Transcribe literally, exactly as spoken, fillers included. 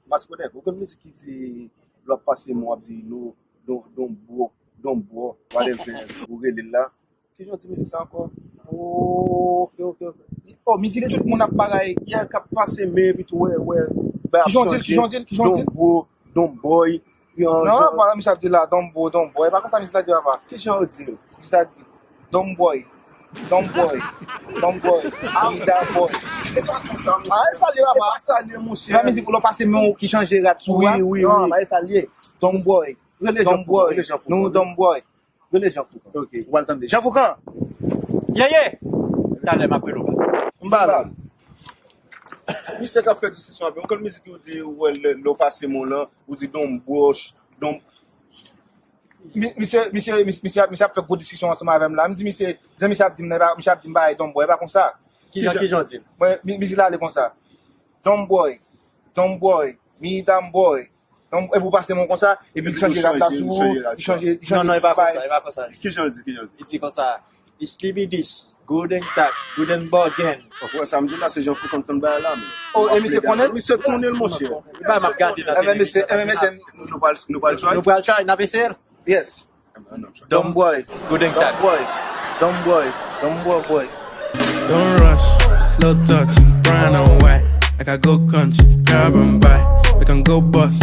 Mass Kodak, ou konn mizik ki di lè w ap pase men w ap di no, don, don bro, don bro, whatever, ou rele l la. Kijan w di mizik sa ankò? Oh, ok, ok, ok. Oh, mizik tout moun ap bagay. Yeah, k ap pase men epi tou, wè, wè. Kijan w di l, kijan w di l, kijan w di l? Don bro, don boy. Non, pa misye ap di la, don bro, don boy. Pa konsa misye ta di papa. Kijan w di l? Misye ta di, don boy, don boy, don boy, mida boy. Se pa konsa, monchè. Ah, e salye papa. Se pa salye, monchè. Se pa mizik pou lè w pase men w ki chanje rad sou rap. Wi, wi, wi. Non, pa e salye. Don boy. Rele Jean Foucan, rele Jean Foucan. Nou don boy. Rele Jean Foucan. Ok, ou al tande. Jean Foucan! Yeye! Talè m ap rele w. M ba l. Misye k ap fè diskisyon avè m. Ou konn mizik yo di, ou wè, lè, lè w pase men w lan, ou di don bwoch, don. Mi-, misye, misye, misye, misye ap, misye ap fè gwo diskisyon ansanm avè m la. M di misye, jan misye ap di m nan, e pa, misye ap di m bagay don boy, e pa konsa. Kijan, kijan w di l? Mwen, mi-, mizik la ale konsa. Don boy, don boy, midam boy. Donk, epi w pase men w konsa, epi l chanje rap la sou ou, li chanje, li chanje. Non, non, e pa konsa, e pa konsa. Kijan l di, kijan l di? Li di konsa, ich liebe dich, guten Tag, guten Morgen. Ou wè sa m di w la, se Jean Foucan k konn bagay la, men. Oh, e misye konnen? Misye konnen l, monchè. Ba m ap gade nan televizyon. Ebyen, mesye, ebyen, mesye, nou, nou pral, nou pral try? Nou pral try, n ap eseye l? Yes. Don boy, guten Tag. Don boy, don boy, don boy, boy. Don't rush, slow touch, brown and white. Like I go country, grab and buy. We can go bust.